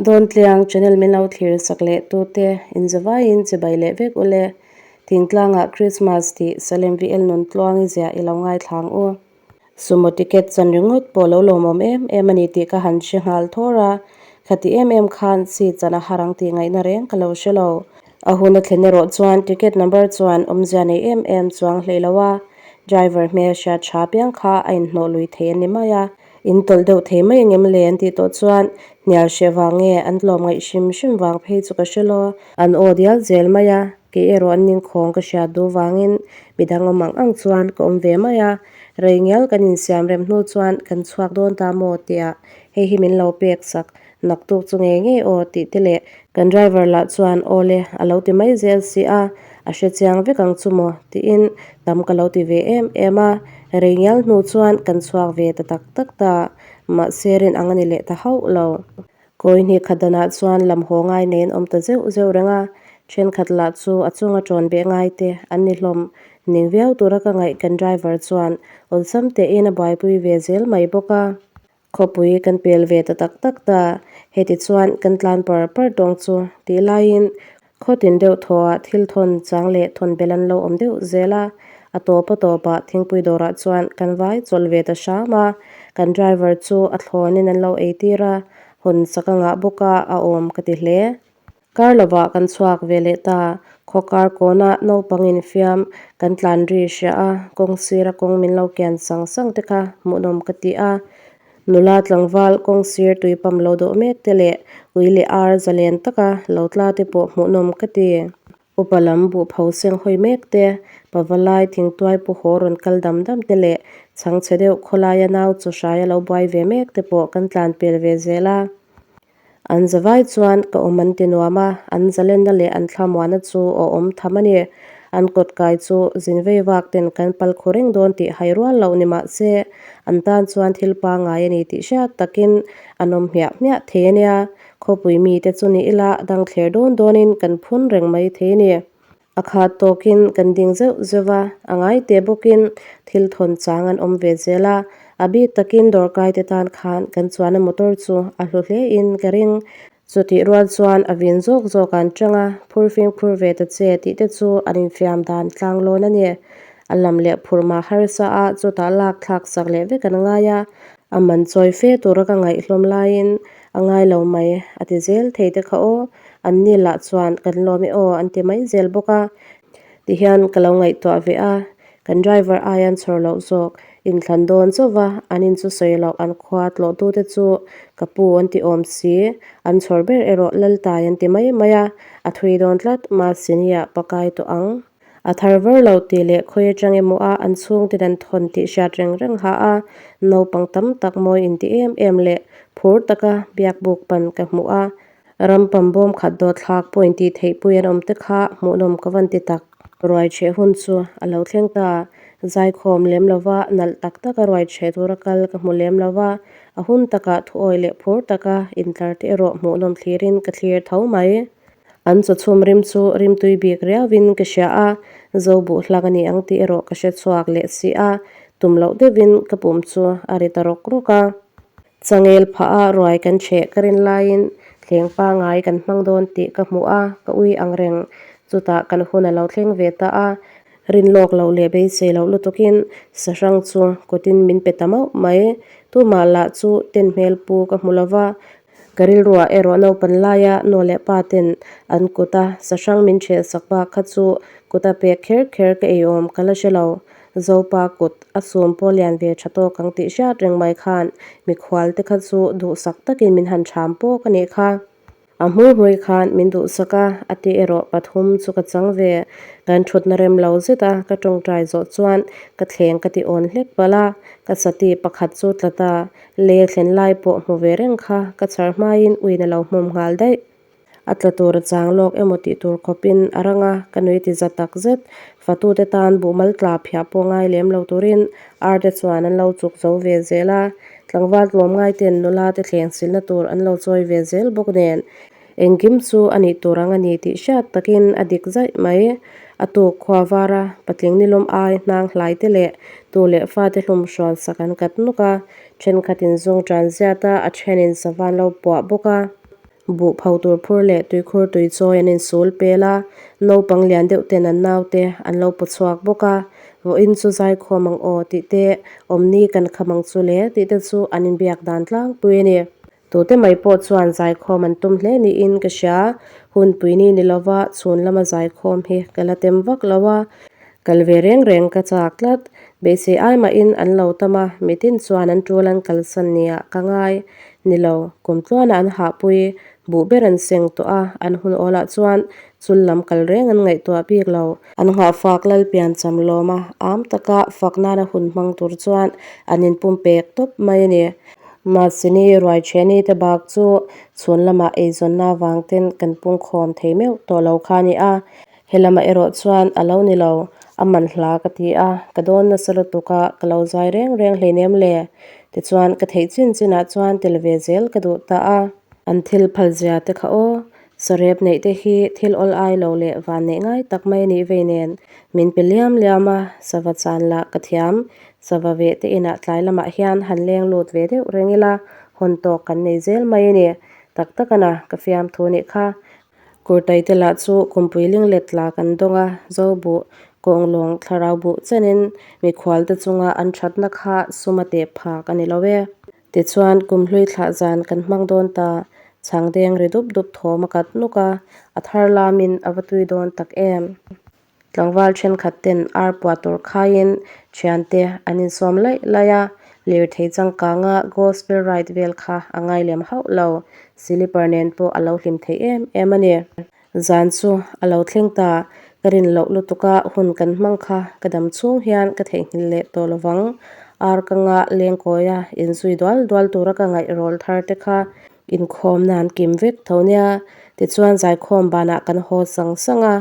Dawntliang channel min lo thlir sak leh tute inzavaiin chibai leh vek ule. Thingtlangah Christmas tih Salem VL Nuntluangi ziah i lo ngaithlang u. Sumo ticket chan ringawt pawh lo lawmawm em em a ni tih ka han hre nghal thawr a, khati em em khan seat chan a har ang tih ngaihna reng ka lo hre lo. A hun a thlen erawh chuan ticket number chuan awmzia nei em em chuang hlei lo a, driver hmelhriat tha piang kha a inhnawh lui thei a ni mai a. In tawlh deuh thei mai engem le an tih tawh chuan hnial hreh vang nge an tlawm ngaih hrim hrim vang phei chu ka hre lo. An aw dial zel mai a, kei erawh an ningkhawng ka hriat duh vangin midang awm ang ang chuan ka awm ve mai a. Rei ngial kan insiam rem hnu chuan kan chhuak dawn ta maw tia hei hi min lo pek sak naktuk chu ngei ngei aw tih te leh kan driver lah chuan aw le a lo ti mai zel si a, a hre chiang vek ang chu maw tiin tam ka lo ti ve em em a, rei ngial hnu chuan kan chhuak ve ta tak tak ta, mahse rin ang a ni leh ta hauh lo. Kawi hnih khat danah chuan lam haw ngai nen awm ta zeuh zeuh reng a, thenkhat lah chu a chunga tawn beh ngai te an ni hlawm ning viau tura ka ngaih kan driver chuan awlsam tein a buaipui ve zel mai bawk a. Khawpui kan pel ve ta tak tak ta, heti chuan kan tlan par par tawng chu tih laiin khawtin deuh thawhah thil thawn chang leh thawn bel an lo awm deuh zel a, a tawp a tawpah thingpui dawrah chuan kan vai chawlh ve ta hram a, kan driver chu a thlawnin an lo eitir a, hawn chak a ngah bawk a, a awm ka ti hle. Kar lovah kan chhuak ve leh ta. Khaw kar kawnah naupang infiam kan tlan ri hria a, kawng sira kawng min lo kian sang sang te kha hmuhnawm ka ti a. Nula tlangval kawng sir tui pam lo dawh mek te leh ui leh ar zalen taka lo tla te pawh hmuhnawm ka ti. Upa lam buh pho seng hawi mek te, pavalai thingtuai pu haw rawn kal dam dam te leh chhangchhe deuh khawlaia nau chaw hraia lo buai ve mek te pawh kan tlan pel ve zel a. An zavai chuan ka awm an ti nuam a, an zalenna leh an thlamuana chu aw awm tham a ni. An kawt kai chu zin vei vak ten kan pal khu reng dawn tih hai rual loh ni mah se, an tan chuan thil pangngai a ni tih hriat takin an awm hmiah hmiah thei a nia. Khawpui mite chu ni ila dang thler dawn dawnin kan phun reng mai thei a ni. A khat tawkin kan ding zeuh zeuh a, a ngai teh bawkin thil thawn chang an awm ve zel a, a bik takin dawrkai te tan khan kan chuan a motor chu a hlu hle in ka ring. Chutih rual chuan a vin zawk zawk an chang a, phur fimkhur ve ta che tih te chu an infiam dan tlang lawn a ni. A lam leh phur mah harsa a, chutah lak thlak sak leh vek an ngai a, a man chawi fe tura ka ngaihhlawm laiin a ngai lo mai a ti zel thei te kha aw. An ni lah chuan kan lawm e aw an ti mai zel bawk a, tihian ka lo ngaihtuah ve a, kan driver ai an chhawr loh zawk, inthlan dawn chauh va, an in chu sawi loh an khua tlawh tu te chu ka pu an ti awm si, an chhawr ber erawh Laltai an ti mai mai a, a thui dawn tlat, mahsini ah pakai tawh ang. A thar var lo tih leh khawi atang emaw a an chhungten an thawn tih hriat reng reng ha a, naupang tam tak mawi inti em em leh phur taka biak buk pan ka hmuh a, Ram pambawm khat dawt thlak pawh intih theih pui an awm te kha hmuhnawm ka van ti tak. Ruai chheh hun chu a lo thleng ta. Zaikhawm lem lova nalh tak taka ruai chheh tura kal ka hmu lem lova, a hun takah thuawi leh phur taka intlar te erawh hmuhnawm thlirin ka thlir tho mai. An chawchhum rim chu rimtui bik riauin ka hria a, zo buh hlak a ni ang tih erawh ka hre chhuak leh si a, tum loh deuhin ka pum chu a ri ta rawk rawk a. Changel phah a ruai kan chheh ka rin laiin thleng pangai kan hmang dawn tih ka hmuh a, ka ui ang reng. Chutah kan hun a lo thleng ve ta a, rin lawk loh leh beisei loh lutukin sahrang chu kutin min pe ta mauh mai. Tumah lah chu ten hmel pu ka hmu lo va, ka rilruah erawh naupan laia nu leh pa ten an kuta sahrang min chheh sak bak kha chu kuta pek kher kher ka eiawm ka la hre lo. Zopa kut a sum pawh lian ve tha tawk ang tih hriat reng mai khan mikhual te kha chu duhsak takin min han ṭham pawk a nih kha. A hmui hmui khan min duhsak a, a ti erawh pathum chu ka chang ve. Kan ṭhutna rem lo zet a, ka ṭawngṭai zawh chuan ka thleng ka ti awn hlek palh a, ka sati pakhat chu tla ta. Lei a thlen lai pawh hmu ve reng kha ka chhar hmain uin a lo hmawm nghal daih. A tla tur a chang lawk emaw tih tur khawpin a rang a, ka nui ti za tak zet. Fatute tan buhmal tla phiah pawh ngai lem lo turin ar te chuan an lo chuk zo ve zel a, tlangval tlawm ngai ten nula te thleng silna tur an lo chawi ve zel bawk nen. Engkim chu a nih tur ang a ni tih hriat takin a dik zaih mai. A tuk khua var a, patling nilawm ai hnang hlai te leh tu leh fate hlum hrual sak an kat nuk a, thenkhatin zung tan ziat a, a thenin savan lo puah bawk a. Buh pho tur phur leh tuikhur tui chawi an insul pel a, naupang lian deuh ten an naute an lo paw chhuak bawk a, vawiin chu zaikhawm ang aw tih te, awmni kan kham ang chu le tih te chu an inbiak dan tlangpui a ni. Tute mai pawh chuan zaikhawm an tum hle niin ka hria, hunpui ni ni lova chhun lama zaikhawm hi ka la tem vak lo a, kal ve reng reng ka chak tlat. Beisei ai mahin an lo tam a, mitin chuan an tul an kalsan nia ka ngai. Ni lo, kum tluanah an hahpui, buh ber an seng tawh a, an hun awlah chuan chul lam kal reng an ngaihtuah bik lo. An nghahfak Lalpian cham lawm a, am taka fak nana hun hmang tur chuan an inpumpek tawp mai a ni. Mahsini ruaichheni te bak chu chhun lamah eizawnna avang ten kan pungkhawm thei meuh tawh lo kha a ni a, He lamah erawh chuan a lo ni lo, a man hla ka ti a, ka dawn nasa lutuk a, ka lo zai reng reng hleinem le. Tichuan ka theih chin chinah chuan tel ve zel ka duh ta a. An thil phal zia te kha aw, sarep neih te hi thil awl ai lo leh van neih ngai tak mai nih vei nen min pe liam liam a, sava chan lah ka thiam, sava veh te inah tlai lamah hian han leng lut ve deuh reng ila, hawn tawk kan nei zel mai a ni. Tak tak ana, ka fiamthu nih kha. Kurtai te lah chu kumpui linglet tla kan dawng a, zo buh, kawnglawng thlarau buh chenin mikhual te chunga an thatna kha sum a teh phak a ni lo e. Tichuan kumhlui thlah zan kan hmang dawn ta, chhang deng ri dup dup thawm a kat nuk a, a thar lamin a va tui dawn tak em. Tlangval thenkhat ten ar puah tur khaiin thiante an insawm laih laih a, lirthei changkanga gospel ride vel kha a ngai lem hauh lo, silipar nen pawh a lo hlim thei em em a ni. Zan chu a lo thleng ta, ka rin loh lutuka hun kan hmang kha ka dam chhung hian ka theihnghilh leh tawh lovang. Ar ka ngah lengkawia inzui dual dual tura ka ngaih rawl thar te kha Inkhawm nan kim vek tho nia. Tichuan zaikhawm banah kan haw sang sang a,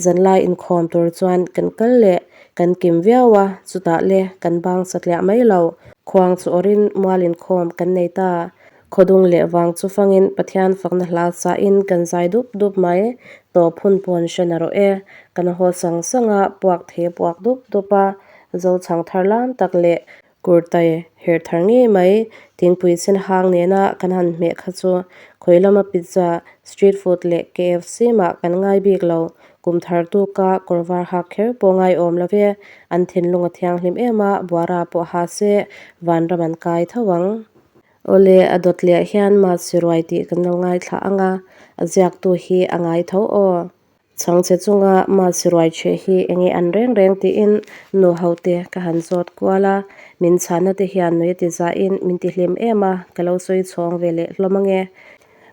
zanlai inkhawm tur chuan kan kal leh kan kim viau a, chutah le kan bang satliah mai lo. Khuang chu awrin mual inkhawm kan nei ta. Khawdung leh vang chu fangin Pathian fakna hla sahin kan zai dup dup mai. Tawp hun pawn hre na rawh e. Kan haw sang sang a, puak thei a puak dup dup a, Zochhang thar lam tak leh Kurtai her thar ngei mai, thingpui sen hang nena kan han hmeh kha chu khawi lama pizza, street food leh KFC mah kan ngai bik lo. Kum thar tuka kawr var hak kher pawh ngai awm lo ve, an thinlung a thianghlim em a, buara pawh ha se vanram an kai tho ang. Awle, a dawt leh hian Masi ruai tih kan lo ngaithla ang a, a ziaktu hi a ngai tho aw. Chhangchhe chunga Masi ruai chhe hi enge an reng reng tiin nu hote ka han zawt kual a, min chhanna te hian nui a ti zahin min ti hlim em a, ka lo sawi chhawng ve leh hlawm ange.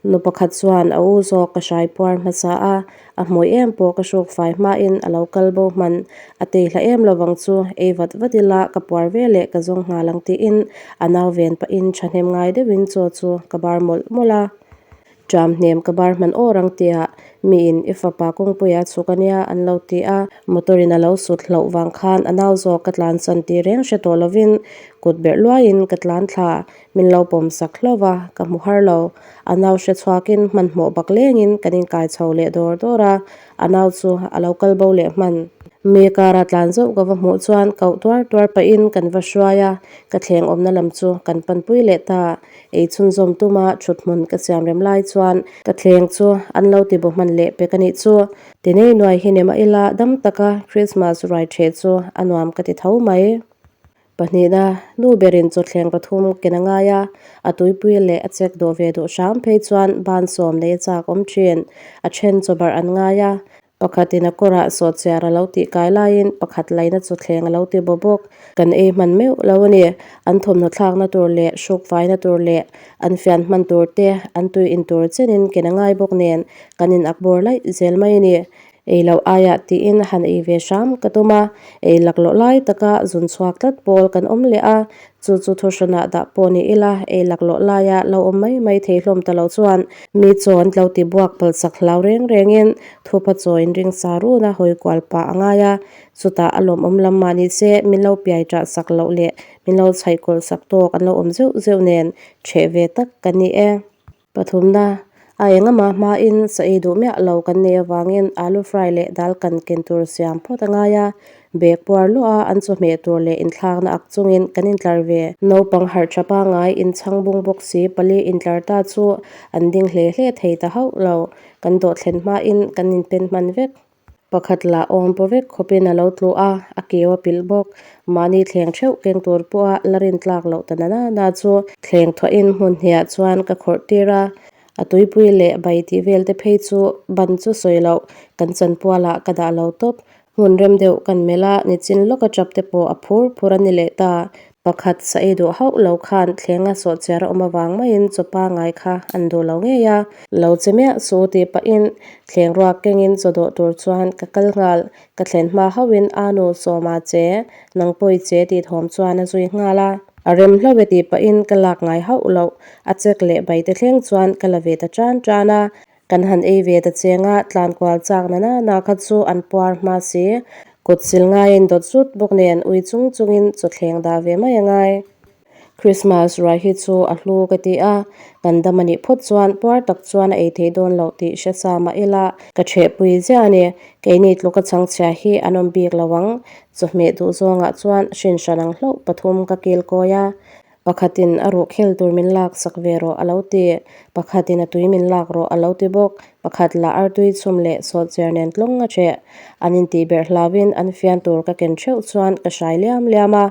Nu pakhat chuan a u zawk ka hrai puar hmasa a, a hmui em pawh ka hruk fai hmain a lo kal bo hman, a tei hla em lovang chu ei vat vat ila ka puar ve leh ka zawng nghal ang tiin a nau ven pahin thahnem ngai deuhin chaw chu ka bar mawlh mawlh a. Ṭam hnem ka bar hman awr ang tia miin i fapa kawngpuia a chhuk ania an lo ti a. Motor in a lo sut hlauh vang khan a nau zawk ka tlan chan tih reng hre tawh lovin kut berh luaiin ka tlan thla min lo pawm sak hlauh a, ka hmu har lo. A nau hre chhuakin hmanhmawh bak lengin kan inkai chho leh dawr dawr a, a nau chu a lo kal bo leh hman. Mi kara tlan zauh ka va hmuh chuan koh tuar tuar pahin kan va hruai a, ka thleng awmna lam chu kan panpui leh ta. Ei chhunzawm tuma thut hmun ka siam rem lai chuan ka thleng chu an lo ti bu hman leh pek a nih chu. Ti nei nuai hi ni mah ila dam taka Christmas ruai ṭheh chu a nuam ka ti tho mai. Pahnihna, nu berin chawthleng pathum ken a ngai a, a tuipui leh a chek dawh ve duh hram phei chuan ban sawm nei a chak awm ṭhin. A ṭhen chawbarh an ngai a, Pakhatin a kawrah sawhchiar a lo tih kai laiin pakhat laina chawthleng a lo ti baw bawk. Kan ei hman meuh lo a ni. An thawmhnaw thlakna tur leh hruk faina tur leh an fian hman tur te, an tui in tur chenin ken a ngai bawk nen kan in ak bawr laih zel mai a ni. Ei loh aiah tiin han ei ve hram ka tum a, ei laklawh lai taka zun chhuak tlat pawl kan awm leh a, Chu chu thuhranah dah pawh ni ila, ei laklawh laia lo awm mai mai thei hlawm ta lo chuan mi chaw an tlo ti buak palchak hlau reng rengin thupa chaw inring sa run a hawi kual pah a ngai a. Chutah a lawmawm lam mah ni se min lo piai ṭah sak loh leh min lo chhaih kawlh sak tawk an lo awm zeuh zeuh nen ṭheh ve tak ka ni e. Pathumna, A engama hmain sa ei duh miah lo kan nei avangin alu fry leh dal kan ken tur siam phawt a ngai a, bag puar luah a an chawhmeh tur leh inthlakna ak chungin kan intlar ve. Naupang harh tha pangngai inchhang bung bawk si pali intlar ta chu an ding hle hle thei ta hauh lo. Kan dawh thlen hmain kan inpen hman vek. Pakhat lah awm paw vek khawpin a lo tlu a, a keu a pilh bawk. Mahni thleng theuh keng tur pawha la rin tlak loh ta na na na chu thleng thuahin hmun hniah chuan ka khawrh tir a. A tuipui leh bai tih vel te phei chu ban chu sawi loh kan chanpualah ka dah lo tawp. Hmun rem deuh kan melh a, nichin lawka tap te pawh a phur phur a ni leh ta. Pakhat sa ei duh hauh lo khan thlenga sawhchiar a awm avang maiin chaw pangai kha an duh lo ngei a. Lo che miah suh tih pahin thleng ruak kengin chaw dawh tur chuan ka kal nghal. Ka thlen hma hauhin a nu Sawma che, nang pawi che tih thawm chuan a zui nghal a. A rem hlauh e tih pahin ka lak ngai hauh loh. A chek leh bai te thleng chuan ka la ve ta tan tan a. Kan han ei ve ta cheng a, tlankual chak na na na kha chu an puar hma si. Kut sil ngaiin dawt zut bawk nen ui chung chungin chawthleng dah ve mai a ngai. Christmas ruai hi chu a hlu ka ti a, kan dam a nih phawt chuan puar tak chuan a ei thei dawn loh tih hre sa mah ila ka ṭhehpui ziah a ni. Keini tluka chhangchhia hi an awm bik lo ang. Chawhmeh duh zawngah chuan hrin hran ang hlauh pathum ka kil kawi a. Pakhatin a ruh khel tur min lak sak ve rawh a lo ti. Pakhatin a tui min lak rawh a lo ti bawk. Pakhat lah artui chhum leh sawhchiar nen tlawng a ṭheh. An intihberh hlauin an fian tur ka ken ṭheuh chuan ka hrai liam liam a.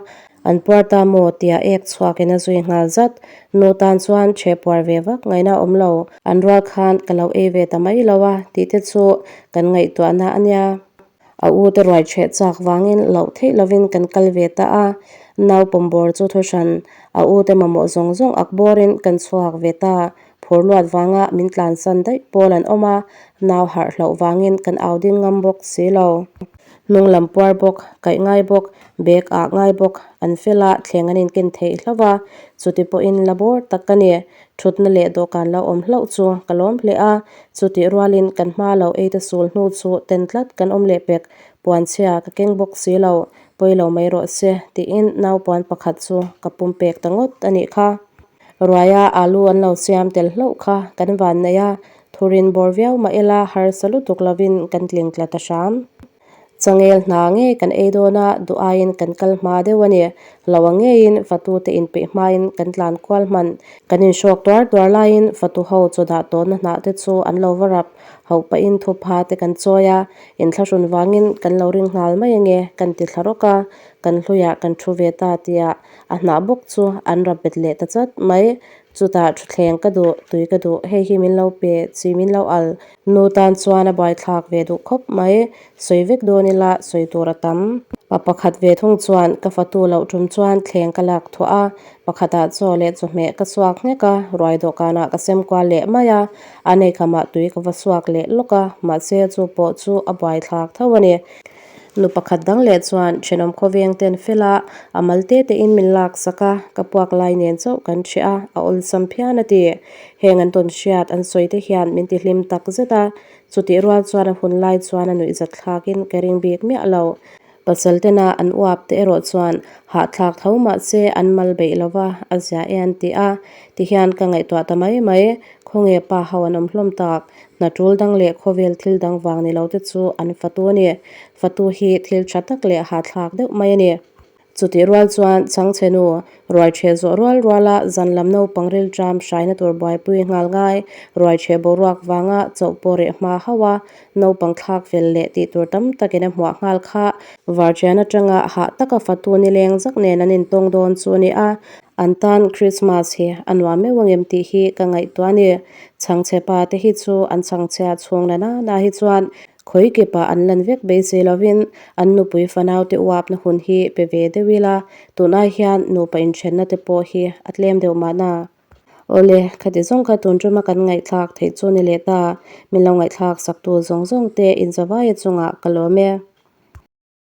An puar ta maw tia ek chhuakin a zui nghal zat. Nu tan chuan ṭheh puar ve vak ngaihna a awm lo. An rual khan ka lo ei ve ta mai lo a tih te chu kan ngaihtuahna a nia. A u te ruai chheh chak vangin loh theih lovin kan kal ve ta a, nau pawm bawr chu thu hran, a u te mamawh zawng zawng ak bawrin kan chhuak ve ta, phur luat vanga min tlansan daih pawl an awm a, nau harh hlauh vangin kan au ding ngam bawk si lo. Hnung lam puar bawk, kaih ngai bawk, bag ah ngai bawk, an fel a, thleng an inken theih hlauh a, chuti pawhin la bawr tak ka ni. Thutna leh dawhkan lo awm hlauh chu ka lawm hle a, chutih rualin kan hma lo ei te sul hnu chu ten tlat kan awm leh pek, puanchhia ka keng bawk si lo, pawi lo mai rawh se tiin naupuan pakhat chu ka pum pek ta ngawt a nih kha. Ruaia alu an lo siam tel hlauh kha kan van nei a, thurin bawr viau mah ila harsa lutuk lovin kan tling tla ta hram. Changel hna ngei kan ei dawn a, duh aiin kan kal hma deuh a ni. Lo ang ngeiin fatute inpeih hmain kan tlan kual hman. Kan inhrawk tuar tuar laiin fatu ho chaw dah tawhna hnah te chu an lo va rap hauh pahin thupha te kan chawi a, inthlahrun vangin kan lo ring nghal mai ange kan ti thla rawk a, kan hluiah kan thu ve ta tia a hnah bawk chu an rap bet leh ta chat mai. Chutah thuthleng ka duh, tui ka duh, hei hi min lo pe, chi min lo al. Nu tan chuan a buaithlak ve duh khawp mai, sawi vek dawn ila sawi tur a tam. Pa pakhat ve thung chuan ka fatu loh tum chuan thleng ka lak thuah a, pakhatah chaw leh chawhmeh ka suak nghek a, ruai dawhkanah ka sem kual leh mai a, a neikhamah tui ka va suak leh lawk a, mahse chu pawh chu a buaithlak tho a ni. Nu pakhat dang leh chuan thenawm khawveng ten fel a, a mal te tein min lak sak a, ka puak lai nen chauh kan ṭheh a, a awlsam phian a ti. Heng an tawn hriat an sawi te hian min ti hlim tak zet a, chutih rual chuan a hun lai chuan a nuihzat thlakin ka ring bik miah lo. Pasal tena an uap te erawh chuan hahthlak tho mahse an mal beih lo va, a zia e an ti a, tihian ka ngaihtuah ta mai mai, khawnge pa ho an awm hlawm tak. Hna tul dang leh khawvel thil dang vang ni lo te chu an fatu a ni. Fatu hi thil tha tak leh hahthlak deuh mai a ni. Chutih rual chuan chhangchhe nu, ruaichhe zawh rual ruala zan lam naupang rilṭam hraina tur buaipui nghal ngai, ruaichhe boruak vanga chauh pawh reh hma hauh a, naupang thlak fel leh tih tur tam takin a hmuah nghal kha. Varṭian aṭanga hah taka fatu nileng zak nen an intawng dawn chu a ni a, an tan Krismas hi a nuam meuh angem tih hi ka ngaihtuah a ni. Chhangchhe pa te hi chu an chhangchhia chhung la na na hi chuan khawi kipah an lan vek beisei lovin an nupui fanau te uapna hun hi pe ve deuh ila, tunah hian nupa inthenna te pawh hi a tlem deuh mahna. Awle, khati zawng kha tun tuma kan ngaihthlak theih chu ni leh ta, min lo ngaihthlak saktu zawng zawng te inzavaia chungah ka lawm e.